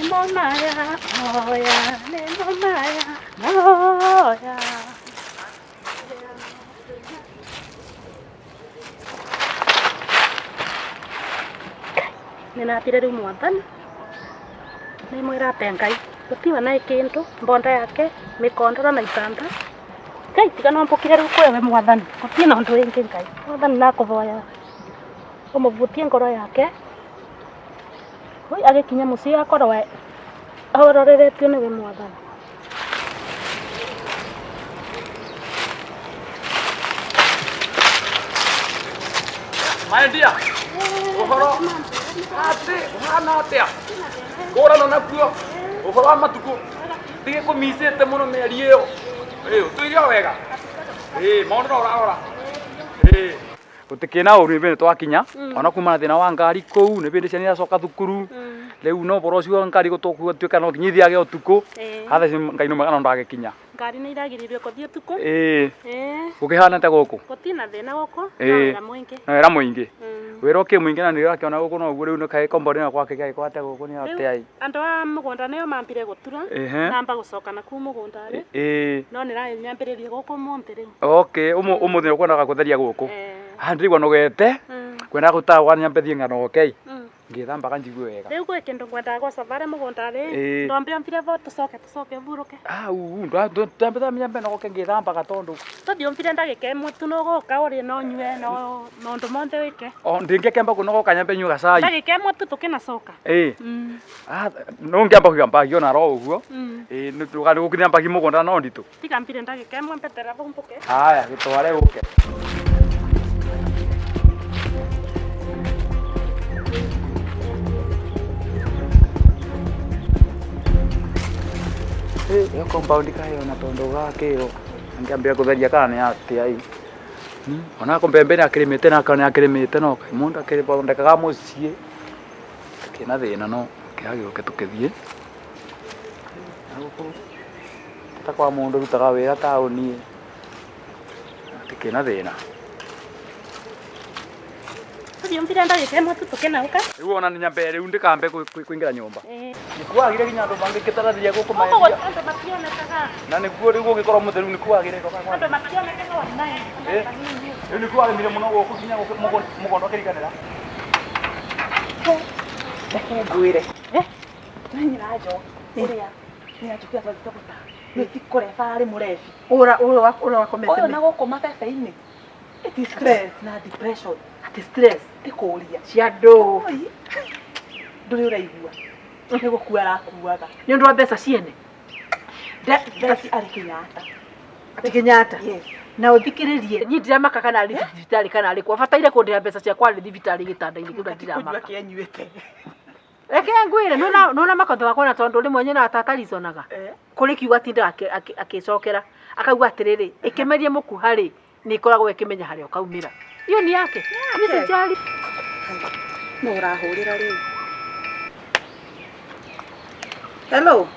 Nĩmo maya, oya, nĩmo maya, oya. Nĩnatire rĩu mwathani nĩmwĩra atĩ Ngai gũtiwa na kĩndũ mbonda yake mĩkondoro na itanda. Ngai tiga no mbũkire rĩu kwĩ we mwathani gũtirĩ na ũndũ wĩngĩ Ngai. Mwathani nakũhoya ũmũbutie ngoro yake. Oi agĩkinya mũciĩ akorwo aroreretio nĩwe mwathani. Maendia ũhoro atĩ ũhana atĩa kũrana nakuo ũhoro wa matukũ ndigĩkũmicĩte mũno mĩeri ĩyo. Ĩ ũtũire o wega? Ĩ maũndũ no ũrarora? Ĩ gũtikĩna ũru nĩ bĩndĩ twakinya ona kuma na thĩna wa ngari kũu nĩ bĩndĩ ciana iracoka thukuru rĩu no ũhoro ũcio wa ngari gũtuĩka no nginya ithiage ũtukũ. Hatha Ngai nĩ mwega no ndagĩkinya. Ngari nĩ iragiririo kũthiĩ ũtukũ. Ĩĩ. Gũkĩhana atĩa gũkũ? Gũtirĩ na thĩna gũkũ, no wĩra mũingĩ. No wĩra mũingĩ. Wĩra ũkĩ mũingĩ na nĩũrakĩona gũkũ noguo rĩu kaĩ komboni ĩno gwake gagĩkorwo atĩa gũkũ nĩ atĩa ĩ. Andũ a mũgũnda nĩo mambire gũtura, namba gũcoka na kũu mũgũnda rĩ, no nĩranyambĩrĩria gũkũ ũmũthĩ rĩu. Okay, ũmũthĩ nĩ ũkwendaga gũtheria gũkũ? Haha ndĩraigua nogete, ngwendaga gũtagwa nyambe thiĩ nganoge ĩ. Ngĩthambaga njigue wega. Rĩu gwĩ kĩndũ ngwendaga gwaca varĩa mũgũnda rĩ, ndwambe ũmvire vo tũcoke tũcoke ũhurũke. Au, ndwambe nyambe nogoke ngĩthambaga tondũ. Tũthiĩ ũmvire ndagĩka ĩmwe tu na ũgũka ũrĩe na ũnyue na maũndũ mothe wĩke. O ndingĩkĩamba kũnogoka nyambe nyue gacai. Ndagĩka ĩmwe tu tũkĩnacoka. Ĩĩ. No ngĩamba kũiga mbagi ona ro ũguo. Ĩĩ nĩgũkinya mbagi mũgũnda no nditũ. Tiga mbire ndagĩka ĩmwe mbetera vau mbũke. Haya, gĩtware ũke. Ĩyo compound kaĩ ona tondũ gakĩrwo angĩambia kũtheria kana nĩ atĩa ĩ. Ona ko mbembe nĩ akĩrĩmĩte na kana nĩ akĩrĩmĩte no kaĩ mũndũ akĩthondekaga mũciĩ kĩna thĩna no kĩagĩũke tũkĩthiĩ. Na gũkũ ta kwa mũndũ ũrutaga wĩra taũni ĩ, gũtikĩrĩ na thĩna. Tũthiĩ ũmbire ndagĩka ĩmwe tu tũkĩnauka. Rĩu ona nyambe rĩu ndikambe kũingĩra nyũmba. Nĩkwagire nginya andũ mangĩkĩtarathiria gũkũ Gũkũ maendia. andũ mationekaga. Na nĩkuo rĩu gũgĩkorwo mũtheru nĩkwagire. Andũ mationekaga wallahi. Rĩu nĩkuo arĩmire mũno gũkũ nginya mũgũnda ũkĩriganĩra. Reke ngwĩre. Nyina Njoki ũrĩa nyina Njoki atwathiĩte gũta nĩ ti kũreba arĩ mũrebi. Ũra ũra ũra wakomete. Ũyũ na gũkũ mabebe-inĩ. It is stress na depression. Ati stress. Ti kũria. Cia ndũ. Ndũrĩ ũraigua. Nĩ gũkua arakuaga. Nĩ ũndũ wa mbeca ciene. Theci arĩ Kenyatta. Ati Kenyatta. Yes. Na ũthikĩrĩrie. Niĩ ndiramaka kana arĩ thibitarĩ kana arĩ kwa. Bataire kũndĩha mbeca ciakwa arĩ thibitarĩ gĩtanda-inĩ kĩu na ndiramaka. Kũnyua kĩanyuĩte. Reke ngwĩre nona makotho wakwa na tondũ rĩmwe nyonaga tata riconaga. Kũrĩ kiugo atindaga akĩcokera akauga atĩrĩrĩ ĩkĩmeria mũkuha rĩ nĩ ĩkoragwo ĩkĩmenya harĩa ũkaumĩra. Iyo ni yake. Niĩ sijali. Nũ ũrahũrĩra rĩu? Hello.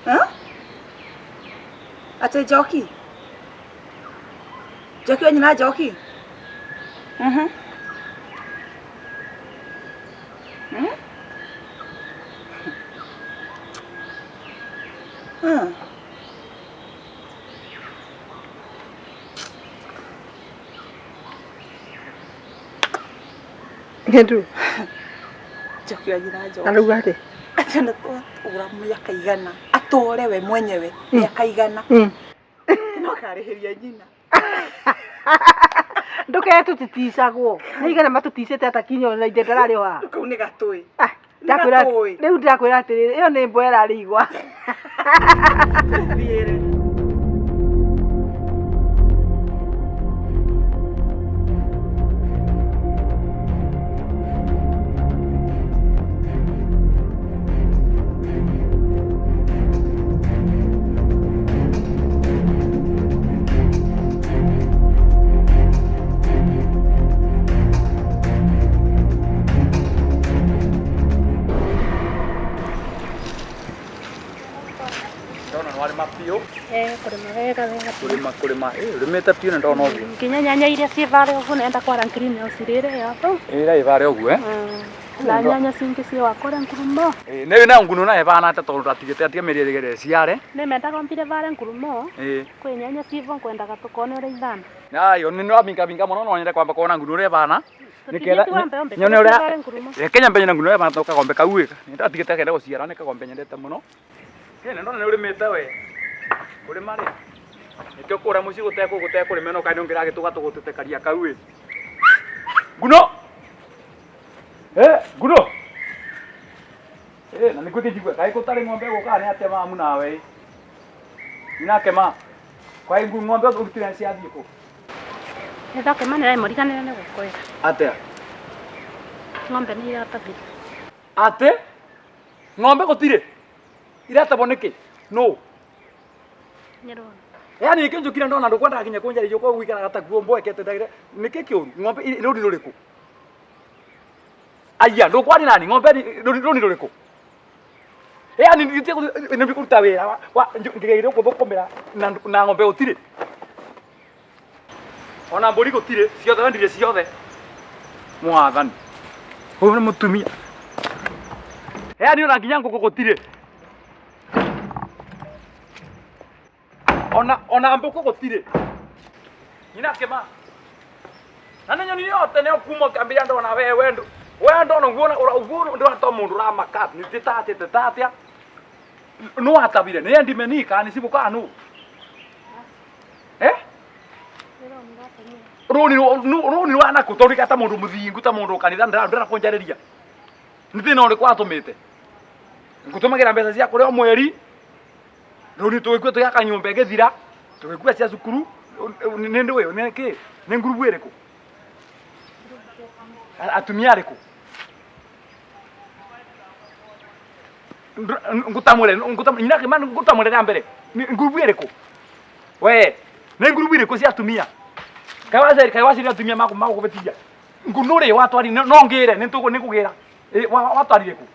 Huh? Atĩ Njoki? Njoki wa nyina Njoki? Mhm. Hmm? Hmm. Ngendu. Njoki wa nyina Njoki. Arauga atĩ? Atĩ ona twatũra mĩaka igana atũre we mwenyewe mĩaka igana no akarĩhĩria nyina. Ndũkere tũtiticagwo. Nĩ igana matũticĩte ata kinya ona ithe ndararĩ o haha. Kau nĩ gatũĩ. Ndakwĩra rĩu ndakwĩra atĩrĩrĩ ĩyo nĩ mbwa ĩrarĩ igwa. Thiĩre. Ndona nĩ warĩma biũ. Kũrĩma wega wega. Kũrĩma kũrĩma ĩ ũrĩmĩte biũ nĩ ndona ũguo. Nginya nyanya iria ciĩ varĩa ũguo nenda kwara greenhouse rĩrĩa ya hau. Ĩrĩa ĩ varĩa ũguo eh? Na nyanya cingi cia wakore ngurumo. Eh ne na nguno na ebana ta tondu atigite atiga mĩrĩre ciare. Nĩ mendaga mbire vare ngurumo. Eh Kwĩ nyanya civo nkwendaga tukone ũrĩa ithana. Ayo nĩ nĩwabinga binga mũno no nyende kwamba kuona nguno ũrĩa ĩbana. Tũtigĩti wambe ombe nyone ũrĩa vare ngurumo. Reke nyambe nyone nguno ũrĩa ĩbana to kagombe kau ĩ. Nĩndatigĩte kenda gũciara nĩ kagombe nyendete mũno. Kene ndona nĩ ũrĩmĩte we. Kũrĩma rĩ. Nĩkĩo kũrĩa mũciĩ gũtekũ gũtekũrĩme no kaĩ nĩũngĩra gĩtũga karia kau ĩ. Nguno. Eh, nguno. Eh, na nĩkuo kĩnjigua kaĩ gũtarĩ ng'ombe gũka nĩ atĩa mamu nawe ĩ. Nyinake ma. Kwaĩ ng'ombe ũrutire ciathiĩ kũ? Nĩndoke ma nĩremũriganĩra nĩ gũkwĩra. Atĩa? Ng'ombe nĩ iratabire. Atĩ? Ng'ombe gũtirĩ? Iratabwo nĩkĩ? Nũ? Nyĩrona. Yaani nĩkĩo njũkire ndona ndũkwendaga nginya kũnjarĩria ũkorwo gũikaraga ta guo mboekete ndagĩre nĩkĩ kĩũru? Ng'ombe rũni rũrĩkũ? Aya ndũkwaria nani ng'ombe rũni rũrĩkũ? Yaani nĩ kũruta wĩra wa ngĩgeire gũthũkũmĩra na ng'ombe gũtirĩ. Ona mbũri gũtirĩ ciothe wendirie ciothe. Mwathani. Ũyũ nĩ mũtumia. Yaani ona nginya ngũkũ gũtirĩ. Ona mbũkũ gũtirĩ. Nyina kĩma. Na nĩ nyoni yote nĩ kuma ngambĩrĩria ndona we wendo. We ndona ũguo ũguo ndona to mũndũ ũramaka nĩ tĩtatĩte tatia. Nũ atabire nĩ endimeni kana nĩ cibũ kana nũ? Eh? Rũni rũni rwa nakũ tondũ ta mũndũ mũthingu ta mũndũ kanitha ndĩra kũnjarĩria. Nĩ thĩna ũrĩkũ atũmĩte? Ngũtũmagĩra mbeca cia kũrĩa o mweri. Rũni tũgĩkua tũgĩaka nyũmba ĩgĩthira tũgĩkua cia cukuru nĩ ndũ ĩyo nĩ kĩ nĩ ngurubu ĩrĩkũ atumia arĩkũ ngũtamũre nyina kĩma ngũtamũre rĩa mbere nĩ ngurubu ĩrĩkũ we nĩ ngurubu ĩrĩkũ cia atumia kaĩ waciri atumia magũkũbĩtithia ngunũrĩ watwari no ngĩre nĩ ngũgĩra watwarire kũ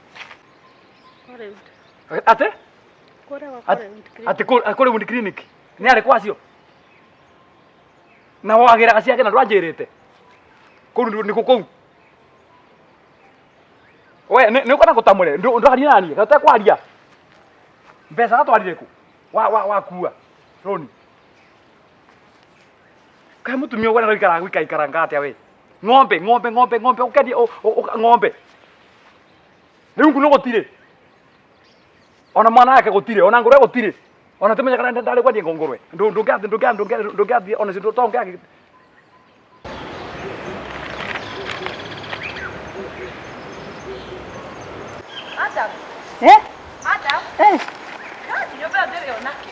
atĩ Ati kũrĩ wound clinic nĩ arĩkũ acio na wagĩraga ciake na ndwanjĩrĩte kũu nĩkũ kũu we nĩ ũkona ngũtamũre ndwaria naniĩ kana ũtekwaria mbeca gatwarire kũ wakua rũni kaĩ mũtumia ũguo nĩaraikara gũikaikaranga atĩa we ng'ombe ng'ombe ng'ombe ng'ombe ũkendia ng'ombe rĩu nguno gũtirĩ ona mwana wake gũtirĩ ona ngũrwe gũtirĩ ona tũmenye kana ndarĩ kwendia ngũrwe ndũngĩathiĩ ona cio tongĩathiĩ Adam. Eh? Adam. Eh. Nyũmba ĩyo ndĩrĩ onakĩ.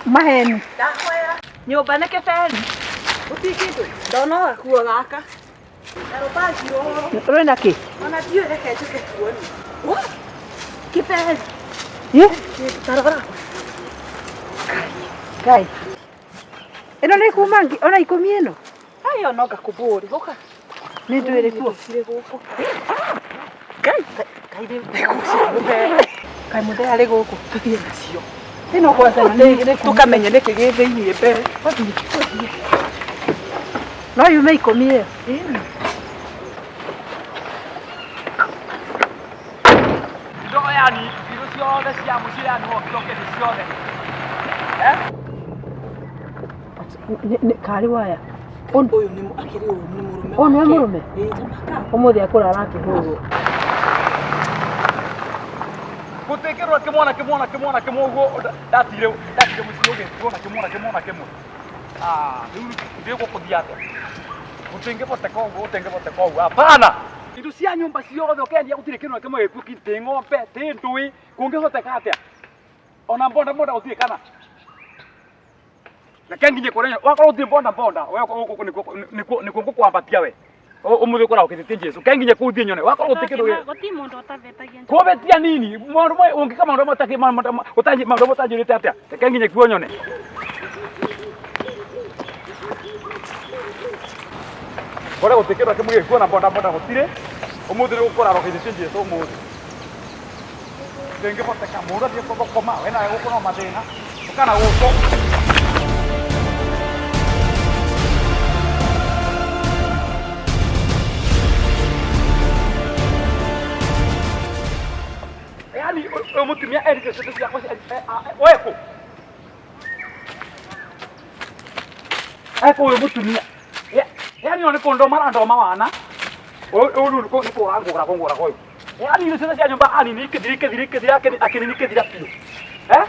Maheni. Ndakwĩra. Nyũmba nĩ kĩberi. Gũtirĩ kĩndũ. Ndona gakuo gaka. Na rũbangi rũrũ. Rwĩna kĩ? Ona ndiũĩ reke njũke tuone. Kĩberi. Ĩ? Ta rora. Ngai. Ĩno nĩ kuma ona ikũmi ĩno? Ayo no ngakũbũri. Ũka. Nĩ ndwĩrĩ kuo. Cirĩ gũkũ. Ngai. Ngai nĩ mũthee. Kaĩ mũthee arĩ gũkũ. Tũthiĩ nacio. Ĩno kwanza nĩ Tũkamenye nĩkĩ gĩ thĩiniĩ mbere. No yume ikũmi ĩyo. Indo yani indo ciothe cia mũciĩ yani wokire ũkĩendia ciothe. Eh? Karĩ waya. Ũyũ nĩ akĩrĩ ũyũ nĩ mũrũme. Ũyũ nĩwe mũrũme? Ĩĩ tamaka. Ũmũthĩ akũrara akĩhũrwo. Gũtikĩrwo kĩmwe na kĩmwe na kĩmwe na kĩmwe ũguo ndatigire mũciĩ ũgĩtigwo na kĩmwe na kĩmwe na kĩmwe. Ah, rĩu ndiũĩ gũkũthiĩ atĩa. Gũtingĩhoteka ũguo gũtingĩhoteka ũguo. Hapana. Indo cia nyũmba ciothe ũkendia gũtirĩ kĩndũ na kĩmwe gĩkuo ti ng'ombe ti ndũĩ kũngĩhoteka atĩa? Ona mbonda mbonda gũtirĩ kana? Reke nginye kũrĩa wakorwo gũtirĩ mbonda mbonda we nĩkuo ngũkwambatia we. Ũmũthĩ ũkoragwo ũkĩtĩtie Jesũ. Ke nginye kũu thiĩ nyone wakorwo gũtirĩ kĩndũ Gũtirĩ mũndũ ũtavĩtagia. Kũbĩtia nini maũndũ maya ũngĩka maũndũ matakĩ maũndũ matanjĩrĩte atĩa? Reke nginye kuo nyone. Kũrĩa gũtirĩ kĩndũ kĩmwe gĩkuo na mbonda mbonda gũtirĩ. Ũmũthĩ nĩ gũkoragwo ũkĩtĩtie Jesũ ũmũthĩ. Ndĩngĩhoteka mũndũ athiĩ gũthũkũma we nawe gũkũ no mathĩna ũkana gũkũ. Uyu mutumia erire ciana ciakwa weku. Eko uyu mutumia. Yani no nikundoma arandoma wana. Uyu ni kũra ngũra kũngũra uyu. Yani irio ciothe cia nyũmba anini ikĩthira ikĩthira ikĩthira akĩnini ikĩthira biũ. Eh?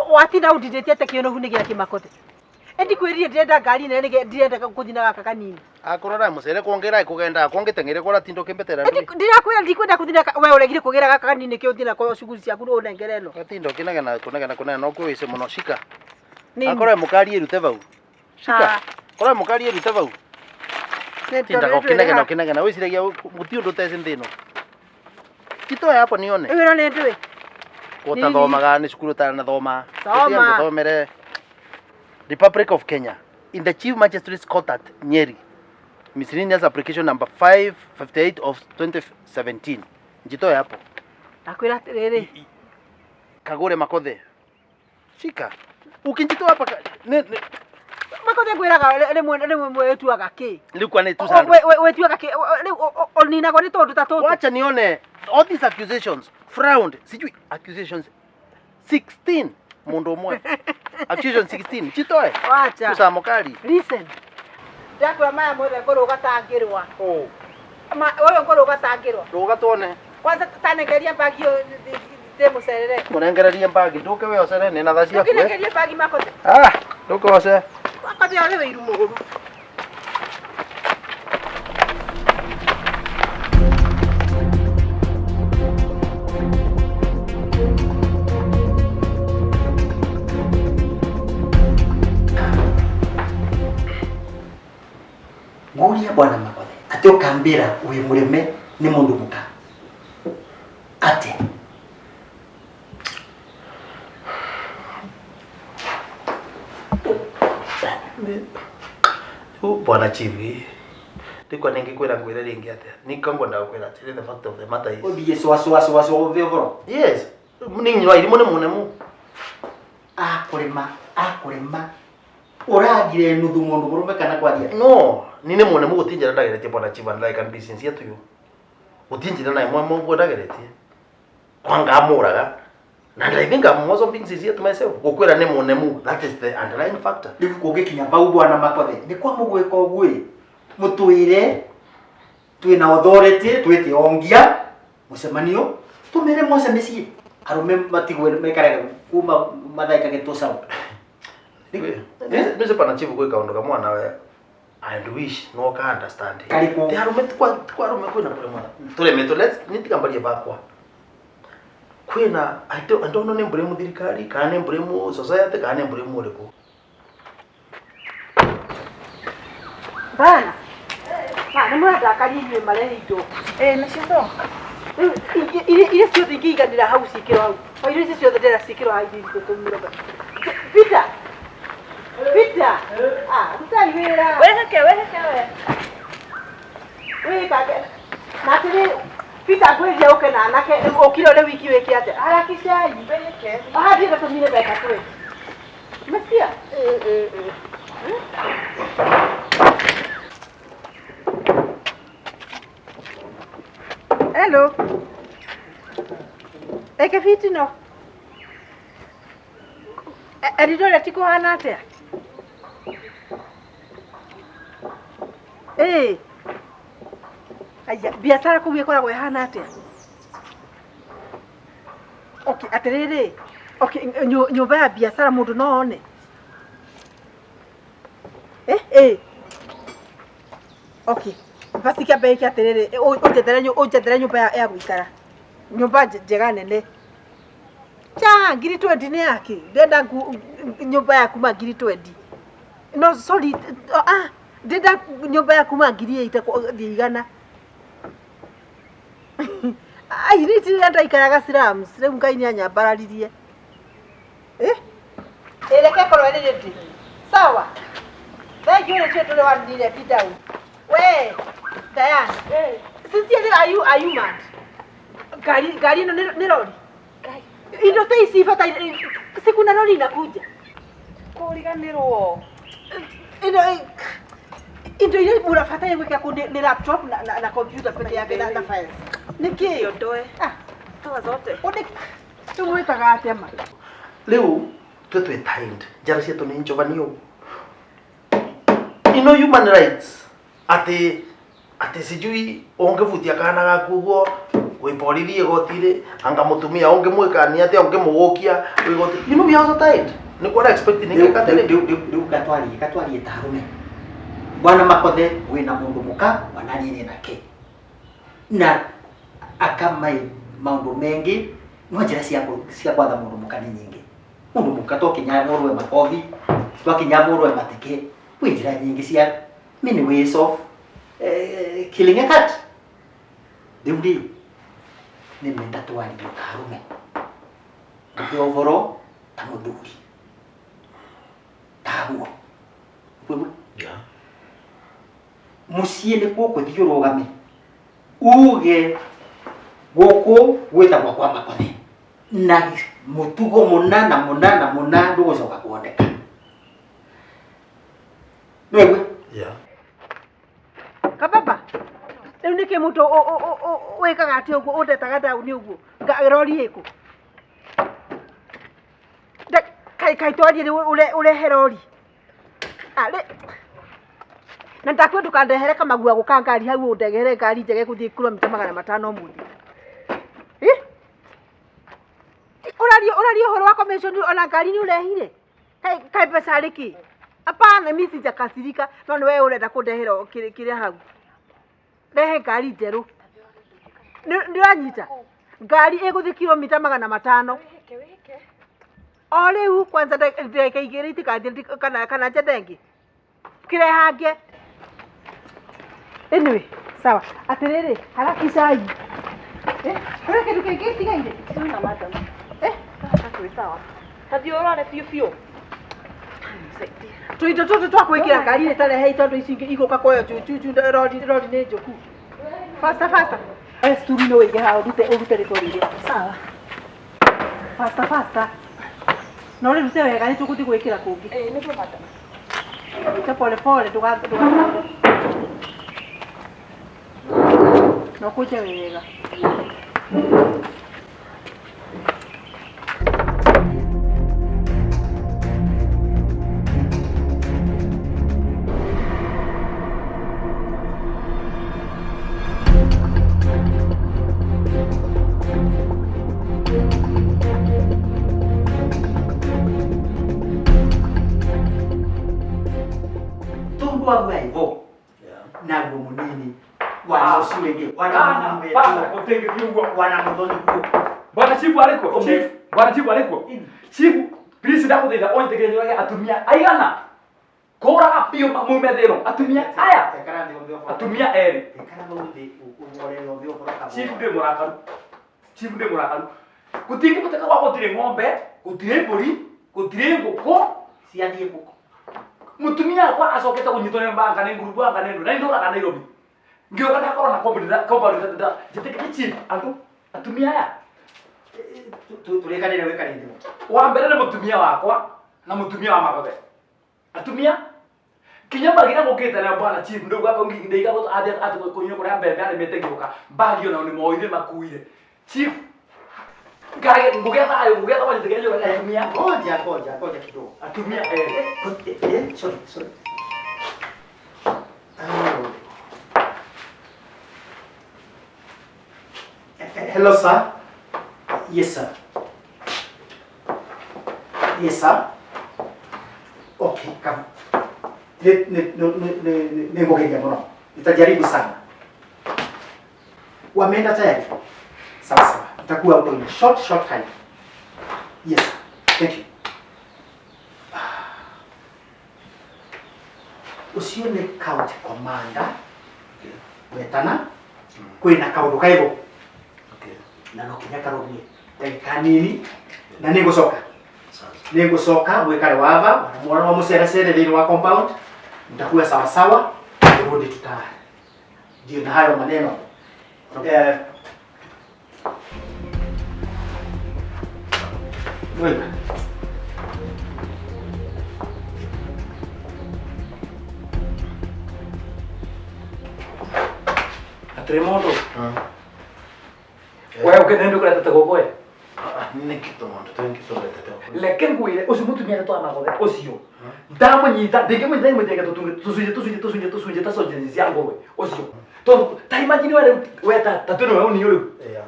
Watinda undindĩtie atĩ kĩonogu nĩ gĩa kĩmakothe ĩndi kwĩrire ndĩrenda ngari nene nĩge- ndĩrenda kũthiĩ na gaka kanini. Akorora mucere kwongera ikugenda kwongiteng'ere kora tindo kimbetera. Ĩndi ndĩrakwĩra ndikwenda kũthiĩ na we ũregire kũgĩra gaka kanini nĩkĩo ũthiĩ nako cukuru ciaku ũnengere ĩno. Gatindo kinegena kunegena kunene no kwĩwĩce mũno shika. Nini? Akorwo mukari erute vau shika. Ah. Korwo mukari erute vau. Nĩ tindaga tondũ ukinegena ukinegena wiciragia guti undu uteci nthi ino kitoe hapo nione. Rĩu ĩno nĩ ndũĩ. Utathomaga ni cukuru utanathoma. Thoma. Nguthomere Republic of Kenya in the Chief Magistrate's Court at Nyeri, miscellaneous application number 558 of 2017. Njitoe hapo. Ndakwĩra atĩrĩrĩ. Kagure Makothe, shika ukinjitoa hapa Makothe ngwĩraga rĩmwe rĩmwe wĩtuaga kĩ. Nilikuwa ni tu sana. Wĩtuaga kĩ rĩu ũninagwo nĩ tũndũ ta tũtũ. Wacha nione all these accusations frowned sijui accusations 16 mundu umwe accusation 16 njitoe. Wacha. Tusa mukali. Listen, ndakwĩra maya mothe ngũrũga tangĩrwa. Oh. Ũyũ ngũrũga tangĩrwa. Ruga tuone. Kwanza tanengeria mbagi ĩyo ndĩmũcerere. Munengererie mbagi nduke weyocere nina tha ciaku eh. Ndũkĩnengerie mbagi Makothe. Ah, nduke wose. Makothe ũrĩ wĩiru mũũru. Nguria bwana Makothe ati ukambira wi murime ni mundu muka ati Bwana chief ndikwa ningikwira ngwire ringi atia nikangwenda gukwira atiri the fact of the matter is uthie cwa cwa cwa cwa uthie uvoro. Yes, ninywa irimo ni munemu. Akurima akurima uragire nuthu mundu murume kana kwaria. No ni munemu gutinjira ndageretie bwana chief and I can be sincere to you gutinjira na imwe mungu ndageretie kwanga amuraga and I think I'm also being sincere to myself gukwira ni munemu. That is the underlying factor. Riu kungikinya vau bwana Makothe ni kwa mugwika uguo mutwire twina authority twite ongia mucemanio tumire mose micii arume matigwe mekaraga kuma mathaikage tucau. Nise pana chief gwika undu kamwe nawe and wish no ka understand. Kariku. Ti arume kwa arume kwina kuremwa turemetwo let's nitikambarie bakwa kwina I don't know ni mburemu thirikari kana ni mburemu society kana ni mburemu uriku. Bana. Ma nĩ mũrandakaria inyuĩ marehe indo. Ĩĩ nĩcio ndoka. Rĩu iria ciothe ingĩiganĩra hau ciĩkĩrwo hau. O irio icio ciothe ndĩrenda ciĩkĩrwo hau irio tũmĩrongo. Peter. Peter. Ah, rutai wĩra. Wĩhĩke wĩhĩke we. Wĩkange. Na atĩrĩ Peter ngwĩrire ũke na anake ũkire ũrĩ wiki wĩke atĩa? Harakishai. Wĩhĩke. Aha ndienda tũmire mbeca twĩ. Umesikia? Hello. Eke fiti no. Eldoret kũhana atĩa? Ĩĩ. Aya, biacara kũu ĩkoragwo ĩhana atĩa? Okay, atĩrĩrĩ. Okay, nyũmba ya biacara mũndũ no one? Eh, eh. Okay. Basi kĩambe gĩke atĩrĩrĩ, ũnjethere nyũmba ya gũikara. Nyũmba njega nene. Cha, ngiri 20 nĩ yake. Ndĩrenda nyũmba ya kuma ngiri 20. No, sorry. Ah, Ndĩnda nyũmba ya kuma ngiri ĩite thiĩ igana. Ai niĩ rĩrĩa ndaikaraga slums rĩu Ngai nĩ anyambararirie. Eh? Ĩreke ĩkorwo ĩrĩ ready. Sawa. Thank you rĩcio ndũrĩ wa let down. We, Diane. Sincerely, are you mad? Ngari ngari ĩno nĩ rori. Indo ta ici ibataire si kuna rori inakuja. Kũriganĩrwo. Indo indo iria ũrabataire gwĩkĩra kũu nĩ laptop na computer peke yake na files. Nĩkĩ? Ciondoe. Ah, Toa zote. ũndĩ rĩu mwĩkaga atĩa ma? Rĩu twe twĩ tired njara cietũ nĩ njobani ũguo ino human rights atĩ atĩ sijui ũngĩbutia kana gaku ũguo wĩ borithi igoti-rĩ anga mũtumia ũngĩmwĩka nĩ atĩa ũngĩmũgũkia wĩ igoti. You know we are also tired nĩ kuona expect nĩ Rĩu gĩka rĩu rĩu rĩu gatwarie ta arũme. Bwana Makothe wĩna mũndũ mũka wanaririe nake na akamai maũndũ mengĩ no njĩra cia gwatha mũndũ mũka nĩ nyingĩ. Mũndũ mũka to kinya mũrwe makobi, to kinya mũrwe mateke, kwĩ njĩra nyingĩ cia many ways of killing a cat. Rĩu rĩ nĩ menda twarie ta arũme ngũhe ũhoro ta mũthuri taguo. Wewe muciĩ nĩkuo ũgũthiĩ ũrũgame uge gũkũ gwĩtagwo kwa Makothe na mũtugo mũna na mũna na mũna ndũgũcoka kuoneka. Nĩwaigua? Yeah. Kababa. Rĩu nĩkĩ mũndũ wĩkaga atĩ ũguo ũndetaga ndauni ũguo? Rori ĩkũ? Kaĩ kaĩ twarie rĩu ũrehe rori. Ah, na ndakwĩ ndũkandehere kamagua gũka ngari hau ũndehere ngari njega ĩgũthiĩ kilomita 500 ũmũthĩ. Ĩ? Ũraria ũraria ũhoro wa commission ona ngari nĩ ũrehire? Kaĩ kaĩ mbeca rĩkĩ? Hapana, mimi sijakasirika no nĩ wewe ũrenda kũndehera kĩrĩa hau. Rehe ngari njerũ. Nĩ ũranyita? Ngari ĩgũthiĩ kilomita 500. O rĩu kwanza ndagĩka 2 itigathiĩ kana njende ĩngĩ. Kĩrehange. Anyway, sawa. Atĩrĩrĩ, harakicai. Eh, kũrĩ kĩndũ kĩngĩ gĩtigaire? Kwĩna madam. Eh, Twĩ sawa. Tathiĩ ũrore biũ biũ. Tũindo tũtũ twa gwĩkĩra ngari-inĩ ta rehei tondũ ici ingĩ igũka kuoyo chuchuchu rori rori nĩ njũku. Faster faster. Eh, sturi no wĩige haha ũrute rĩtwa rĩrĩa. Sawa. Faster faster. Na ũrĩrute wega nĩ tũgũthiĩ gwĩkĩra kũngĩ. Ĩĩ nĩguo madam. Rute pole pole ndũga na ũkũnje wega. Tondu agua ivo naguo munini wana ũcio ũngĩ wana Bana, mũthuri bana, wetwo gũtingĩthiĩ ũguo. wana mũthoni kuo. Bwana chifu arĩkuo? Chief, bwana chifu arĩkuo? Chief, please ndagũthaitha ũnjĩtĩkĩrie njũrage atumia aigana kũraga biũ mume thĩ ĩno atumia aya Tekara thĩ ũthĩ ũhoro. atumia erĩ. Tekara hau thĩ ũhorere ũthĩ ũhoro kabora. Chief ndĩ mũrakaru, chief ndĩ mũrakaru, gũtingĩhoteka gwa gũtirĩ ng'ombe, gũtirĩ mbũri, gũtirĩ ngũkũ. Ciathiĩ ngũkũ. Mũtumia wakwa acokete kũnyitwo nĩ mbanga nĩ ngurubu anga nĩ ndũ na ndũraga Nairobi ngĩũka ndakorwo na compound njĩtĩkĩrie chief andũ atumia aya. Tũrĩkanĩre wĩkarĩte. Wa mbere nĩ mũtumia wakwa na mũtumia wa Makothe, atumia kinya magira gũkĩte na bwana chief ndauga ndaiga atĩ atĩ kũnyua kũrĩa mbembe arĩmĩte ngĩũka mbagi onao nĩ moire makuire. Chief ngage ngũgĩa thayũ ngũgĩa thayũ njĩtĩkĩrie njũrage atumia. Ngoja ngoja ngoja kidogo. Atumia erĩ. Eh, sorry sorry. Oh. Hello sir. Yes sir. Yes sir. Okay, come. Ni ni ni ni ni ngogeria mũno. Nitajaribu sana. Wameenda tayari? Sawa sawa. Nitakuwa huko in a short short time. Yes sir. Thank you. Ucio nĩ county commander wetana kwĩna kaũndũ kaigo na no kinya karũgie ndagĩka nini na nĩngũcoka nĩngũcoka mwĩkare wava mwana wa mũcerecere thĩinĩ wa compound mtakuwa sawa sawa turudi tuta ndio na hayo maneno eh. Wewe. Atĩrĩ mũndũ we ũkĩte nĩ ndũkũretete gũkũ we. Nĩ kĩtũ mũndũ tũ kĩtũ retete. Reke ngwĩre ũcio mũtumia nĩ magothe ũcio ndamũnyita ndingĩmũnyita ndĩmũtenge tũcunjĩ tũcunjĩ tũcunjĩ tũcunjĩ ta sausage cia ngũrwe ũcio tondũ ta imagine we rĩu we ta ta twĩna we ũniũ rĩu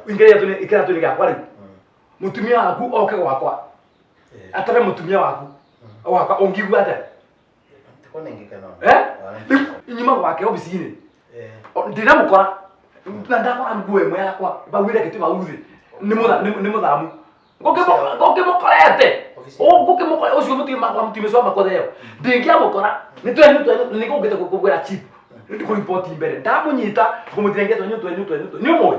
ingĩrĩa tũnĩ ikĩra tũnĩ gakwa rĩu mũtumia waku oke gwakwa atare mũtumia waku wakwa ũngigua atĩa? Eh, rĩu inyuma gwake obici-inĩ ndinamũkora na ndakora nguo ĩmwe yakwa bauire gĩtĩ bau thĩ nĩ mũthamu ngũkĩmũkorete ngũkĩmũkora ũcio mũtumia wakwa mũtumia ũcio wa makotheo ndingĩamũkora nĩ twenyu twenyu nĩ ngũngĩte kũgwĩra chief kũriboti mbere ndamũnyita ngũmũtinangia twenyu twenyu twenyu nĩ ũmũĩ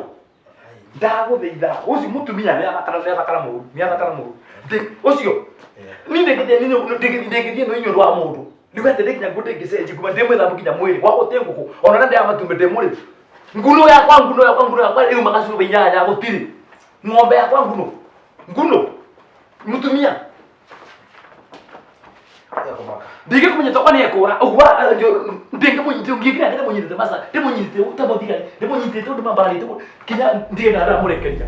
ndagũthaitha ũcio mũtumia nĩ athakara nĩ athakara mũru nĩ athakara mũru ũcio ni ndingĩthiĩ no inyũndũ wa mũndũ nĩguo atĩ ndĩkinya nguo ndĩngĩcenji kuma ndĩ mwĩthambu nginya mwĩrĩ gwakwa gũtirĩ ngũkũ ona ũrĩa ndĩaga matumbĩ ndĩ mũrĩmi nguno yakwa nguno yakwa nguno yakwa ĩumaga cuba inyanya gũtirĩ ng'ombe yakwa nguno nguno mũtumia ndingĩkũmenyete kwa nĩekũra ũguo ndingĩmũnyitĩte ndĩmũnyitĩte maca ndĩmũnyitĩte ũtamũthigari ndĩmũnyitĩte ũndũ mambararĩte kinya ndige na ndamũrekeria.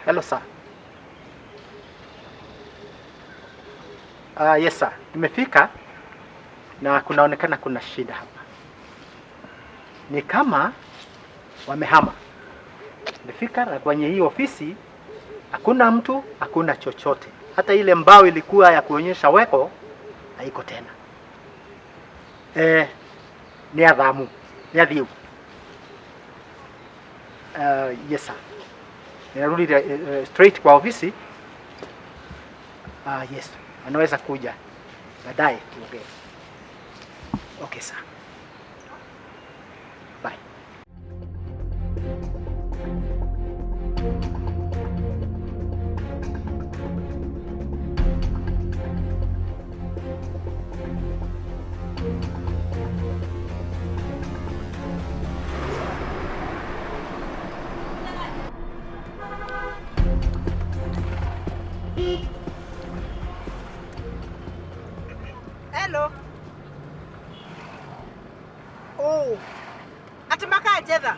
Hello sir. Yes sir. Nimefika na kunaonekana kuna shida hapa. Ni kama wamehama. Nimefika na kwenye hii ofisi hakuna mtu, hakuna chochote. Hata ile mbao ilikuwa ya kuonyesha weko haiko tena. Ni adhamu, ni adhiu. Yes sir. Ninarudi straight kwa ofisi. Yes, anaweza kuja baadaye tuongee. Okay sir. Bye. Hello. Oh. Ati makanjetha.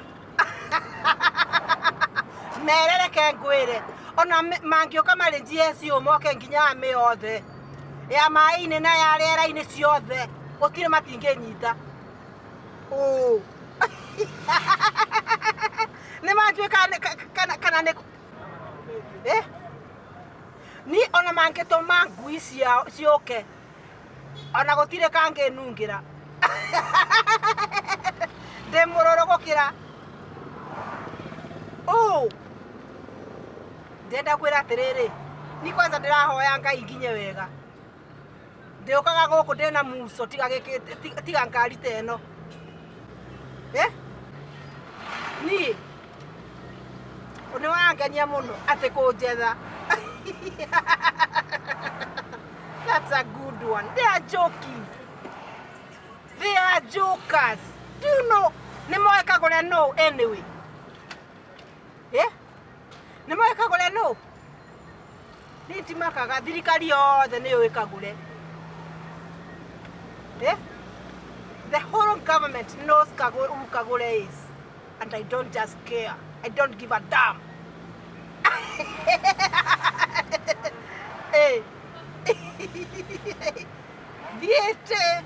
Merereke ngwire. Ona mangĩũka marĩ GSU moke nginya amĩ yothe. Ya maĩ-inĩ na ya rĩera-inĩ ciothe. Gũtirĩ matingĩnyita. Oh. Nĩ manjũĩ kana kana nĩ eh? Ni ona mangĩtũma ngui ciao ciũke. Ona gũtirĩ kangĩnungĩra. Ndĩ mũrũrũ gũkĩra. Oh. Ndĩrenda kwĩra atĩrĩrĩ, ni kwanza ndĩrahoya Ngai nginye wega. Ndĩũkaga gũkũ ndĩna muco tiga gĩkĩ tiga ngari ta ĩno. Eh? Niĩ nĩ wangenia mũno atĩ kũnjetha. That's a good one. They are joking. They are jokers. Do you know? Nĩ moĩ kagũre no anyway. Eh? Nĩ moĩ Kagũre nũ? Niĩ ndimakaga thirikari yothe nĩ yũĩ Kagũre. Eh? The whole government knows Kagure, who Kagure is. And I don't just care. I don't give a damn. Eh. Thiĩte.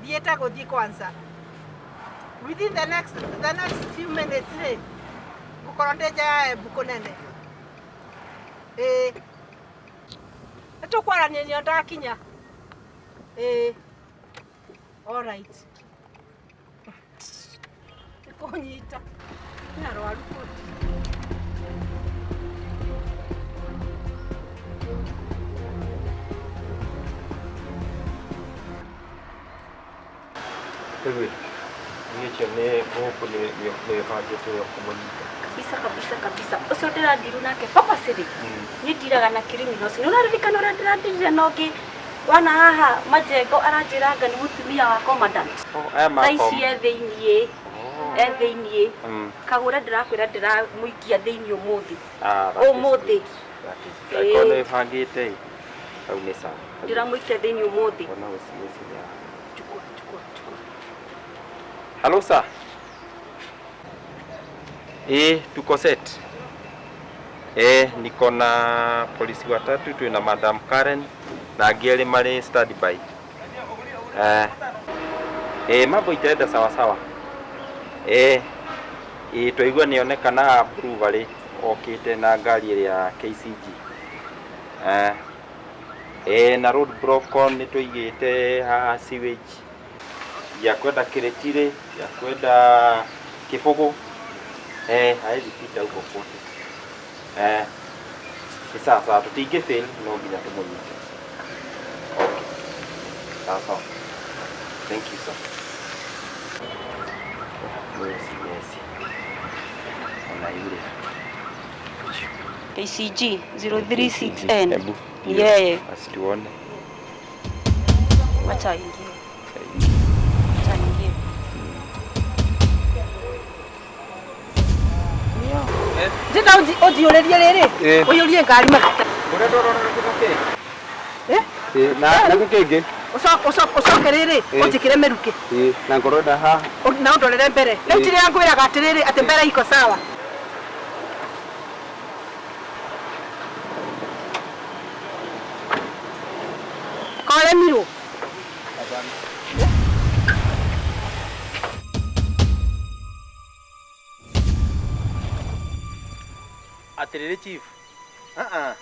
Thiĩte gũthiĩ kwanza. Within the next few minutes rĩ, ngũkorwo ndĩ nja ya Embu kũnene. Ĩĩ. Nĩ tũkwaranĩria ndakinya. Ĩĩ. All right. Kũnyita. Nĩ arwaru kũ. Rĩu niĩ cio nĩ gũkũ nĩ bangĩte yo kũmũnyita. Kabisa kabisa kabisa, ũcio ndĩrandiru nake purposely. Niĩ ndiraga na criminals. Nĩ ũraririkana ũrĩa ndĩrandirire na ũngĩ wana haha majengo, aranjĩra anga nĩ mũtumia wa commandant? Aya Thaa ici makom. e thĩiniĩ, e thĩiniĩ. Kagũre, ndĩrakwĩra ndĩramũikia thĩiniĩ ũmũthĩ. Ah, that is Ũmũthĩ. good. That is good. Angĩkorwo nĩ bangĩte ĩ, hau nĩ sawa. Ndĩramũikia thĩiniĩ ũmũthĩ. Ona gũciria. Chukua, chukua, chukua. Hello, sir. Tuko set. Niko na polisi watatu, tuna Madam Karen na angĩ erĩ marĩ standby. Mambo itaenda sawa sawa. Twaigua nĩonekana Brewery okĩte na ngari ĩrĩa ya KCG. Na road block nĩ tũigĩte haha sewage ya kwenda Kiritiri, ya kwenda Kĩbũgũ. Haezi pita huko kote. Ni sawa sawa, tũtingĩ fail, no nginya tũmũnyite. Okay. Sawa sawa. Thank you, sir. Yes, yes. Ona yule. KCG 036N. Hebu. Yeye. Asituone. Wacha aingie. Wacha aingie. Ndĩrenda ũnjiyũrĩrie rĩrĩ. Ũiyũrie ngari maguta. Ũrĩa ndorora gũkĩ? Eh? Na nakũ kĩngĩ? Ũcoke rĩrĩ, ũnjĩkĩre mĩrukĩ. Ĩ, na ngorwo nda haha. Na ũndorere mbere. Rĩu njĩrĩra ngwĩraga atĩrĩrĩ, atĩ mbere iko sawa. Koremirwo. Atiriri chief, aa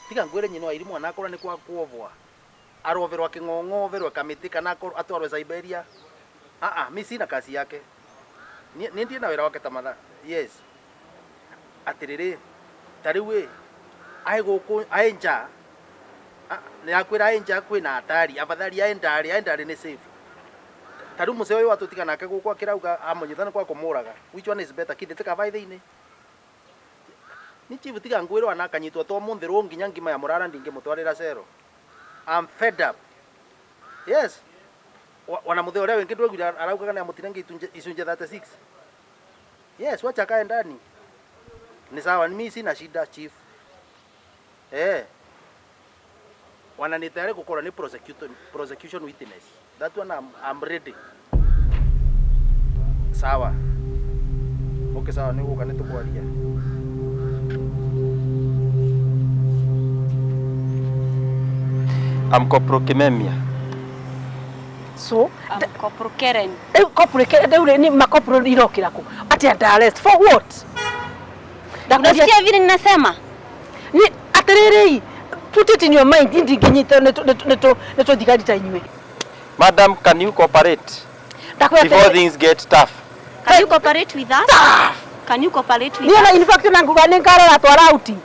tiga ngwire, nyina wa iri mwana akorwo ni kwa kuovwa aroverwo aking'ong'overwo kamĩtĩ kana atwarwo Siberia. Aa, mi sina kazi yake, ni ndiĩ na wĩra wake ta mathaa. Yes, atiriri, ta rĩu ĩ aĩ gũkũ aĩ nja nĩ akwĩra aĩ nja kwĩna hatari, afadhali aĩ ndarĩ, aĩ ndarĩ nĩ safe. Ta rĩu mũcee ũyũ atũtiga nake gũkũ akĩrauga amũnyita nĩ kwa kũmũraga. Which one is better, kithĩ tikaba thĩinĩ ni chief? Tiga ngwirwo ana akanyitwo to mũthĩ rwo nginya ngima ya mũrara ndingĩmũtwarĩra cero. I'm fed up. Yes. Wana mũthĩ ũrĩa wĩngĩ ndwaiguire araugaga nĩ amũtinangia icunjĩ 36. Yes, wacha akae ndani, ni sawa, mimi sina shida, chief. Wana ni tayari gukorwo ni prosecution witness. That one I'm ready. Sawa, okay, sawa, nĩ gũka nĩ tũkwaria. I'm Corporal Kimemia. So I'm Corporal Karen. Rĩu corporal rĩu rĩ, ni macorporal irokĩra kũ atĩ under arrest for what? Unasikia vile ninasema? Ni atĩrĩrĩ, put it in your mind, ndingĩnyitwo nĩ tũthigari ta inyuĩ. Madam, can you cooperate Ndakwĩra before atĩrĩrĩ, things get tough? Can you cooperate with us? Can you cooperate with niĩ ona us? In fact na nguga nĩ ngarora twara outing.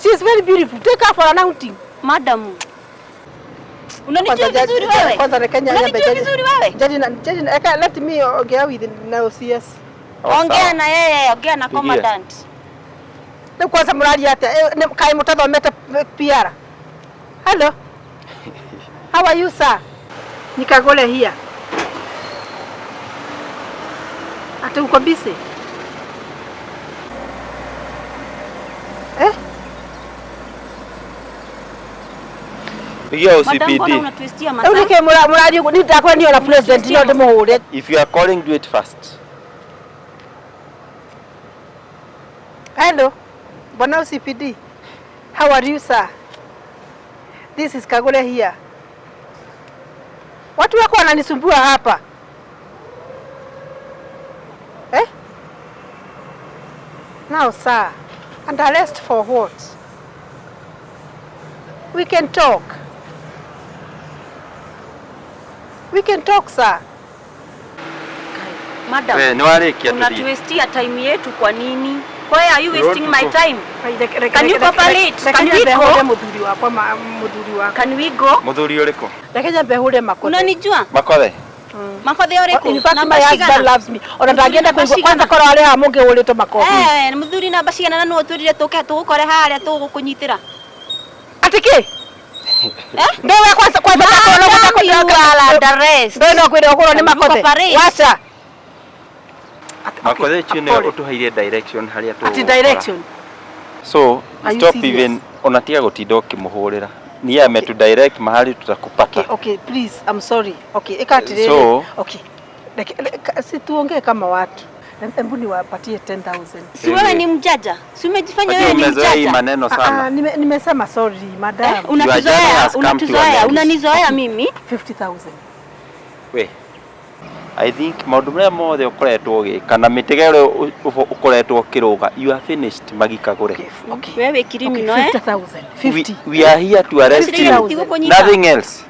She is very beautiful, take her for an outing. Madam. Unanijua vizuri wewe? Kwanza reke nyambe. Unanijua vizuri wewe? Jaji na jaji na eka, let me ongea with na OCS. Oh, Ongea sawa. na yeye, ongea na Pigia. commandant. Rĩu kwanza mũraria atĩa? Kaĩ mũtathomete PR? Hello, how are you, sir? Nikagole here. Ati uko busy? Eh? Pigia Madam, mbona OCPD. unatuistia Rĩu masaa? nĩkĩ mũraria ũguo? Niĩ ndakwĩra niĩ ona president no ndĩmũhũre. If you are calling, do it fast. Hello. Bwana OCPD. How are you sir? This is Kagure here. Watu wako wananisumbua hapa. Eh? Now sir, and arrest for what? We can talk. We can talk sir. Madam, We, nĩ warĩkia tũthiĩ. unatuwestia time yetu kwa nini? Why are you wasting my to go. time? Can you cooperate? Can we hũre go? mũthuri wakwa mũthuri wakwa. Can we go? Mũthuri ũrĩkũ? Reke nyambe hũre makothe. Unanijua? Makothe. Makothe ũrĩkũ? In fact, Namba my husband cigana? loves me. Ona ndangĩenda Namba kũigua cigana? kwanza korwo arĩ haha mũngĩhũrĩtwo makobi. Eh, mũthuri namba cigana na nũ ũtwĩrire tũke tũgũkore harĩa tũgũkũnyitĩra? Atĩ kĩ? Ndewe kwanza kwanza Madam, you are under arrest. Ndoĩ no kwĩra ũhũrwo nĩ You makothe. cooperate. Wacha. Makothe ũcio nĩwe ũtũheire direction harĩa tũgũkora. Ati direction. So, Are you stop serious? even onatiga gũtinda ũkĩmũhũrĩra. Niye ametu direct mahali tutakupata. Okay, okay, please, I'm sorry. Okay, ĩka atĩrĩrĩ. So- Okay. Si tuongee kama watu. Hebu niwapatie 10,000. Si wewe ni mjaja? Si umejifanya Wajua wewe ni umezoea hii mjaja? maneno Ah, sana. nimesema sorry, madam. Eh, Your journey unatuzoea, has come to an unatuzoea, end. unanizoea mimi. 50,000. We. I think maũndũ marĩa mothe ũkoretwo ũgĩka na mĩtego ĩrĩa ũkoretwo ũkĩrũga, you are finished Magikagũre. Okay. Wewe criminal eh? 50,000. 50. We are here to arrest Ũreciria you. tũtigũkũnyita? Nothing else.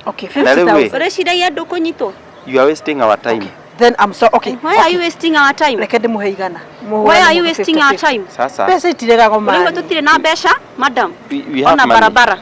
Okay, Na rĩu 50,000. ĩ, Ũreciria ndũkũnyitwo? you are wasting our time. Okay. Then I'm sorry. Okay. Why are you wasting our time? Reke ndĩmũhe igana. Why are you wasting our time? Sasa Mbeca itiregagwo Ũraigua mani. tũtirĩ na mbeca, madam. we have Ona money. barabara.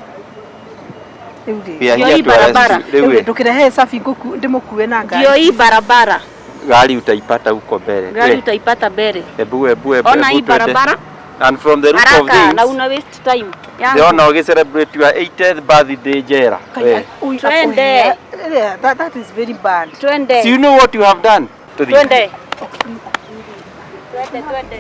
Rĩu rĩ. We are Ndio here hii to arrest barabara. you. Rĩu Rĩu ĩ, ndũkĩrehe cabi ndĩmũkue na ngari. Ndio hii barabara. gari utaipata huko mbele. Gari We, utaipata mbele. Ebu ebu ebu. Ona ebu hii twende. barabara. And from the root of Haraka na things, una waste time. Yangu. ndĩrona ũgĩ-celebrate your 80th birthday njera. We. Twende. Yeah, that is very bad. Twende. So you know what you have done? Tũthiĩ. Twende. Twende, twende.